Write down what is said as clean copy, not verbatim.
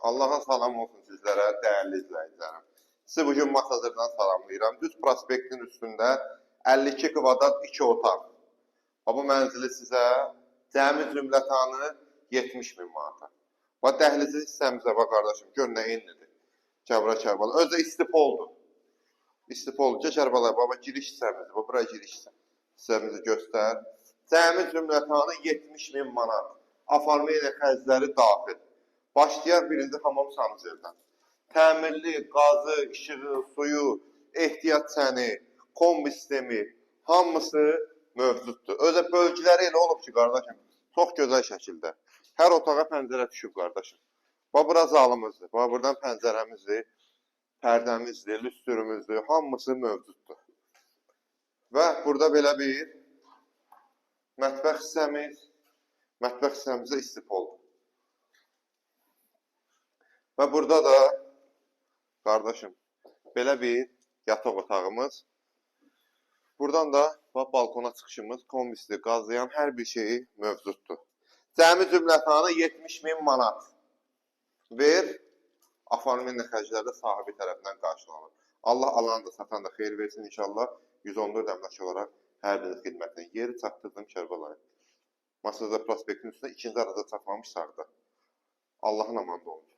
Allahın salamı olsun sizlərə, dəyərli izləyicilərim. Sizi bugün Masazırdan salamlayıram. Düz prospektin üstündə 52 kvadrat 2 otaq. Ha, bu mənzili sizə cəmi cümlətanı 70 min manata. Bax, dəhlizi hissəmizə bax qardaşım, gör nə enlidir. Kəbra Kərbəla. Özü də istipoldur. İstipoldur. Gəl Kərbəla baba, giriş hissəmizdir. Bax, bura giriş hissəmizi göstər. Cəmi cümlətanı 70 min manat. Aformeniya xərcləri daxil. Başlayaq birinci hamam sanuzeldən. Təmirli, qazı, işığı, suyu, ehtiyat çəni, kombi sistemi hamısı mövcuddur. Özə bölgüləri elə olub ki, qardaşım, çox gözəl şəkildə. Hər otağa pəncərə düşüb qardaşım. Bax bura zalımızdır. Bax buradan pəncərəmizdir, pərdəmizdir, lüstrümüzdür, hamısı mövcuddur. Və burada belə bir mətbəx hissəmiz, mətbəx hissəmizdə istipoldur. Və burada da qardaşım belə bir yataq otağımız. Buradan da bax balkona çıxışımız, kombisi, qazlayan hər bir şeyi mövcuddur. Cəmi cümlətanı 70 min manat. Ver, aformeniya xərcləri də sahibi tərəfindən qarşılanır. Allah alanı da satan da xeyir versin inşallah. 114 əmlak olaraq hər birinin xidmətinə. Yeri çatdırdım Kərbəlayı. Masazır prospektin üstündə ikinci arada çatmamış sağda. Allahın amanında olun.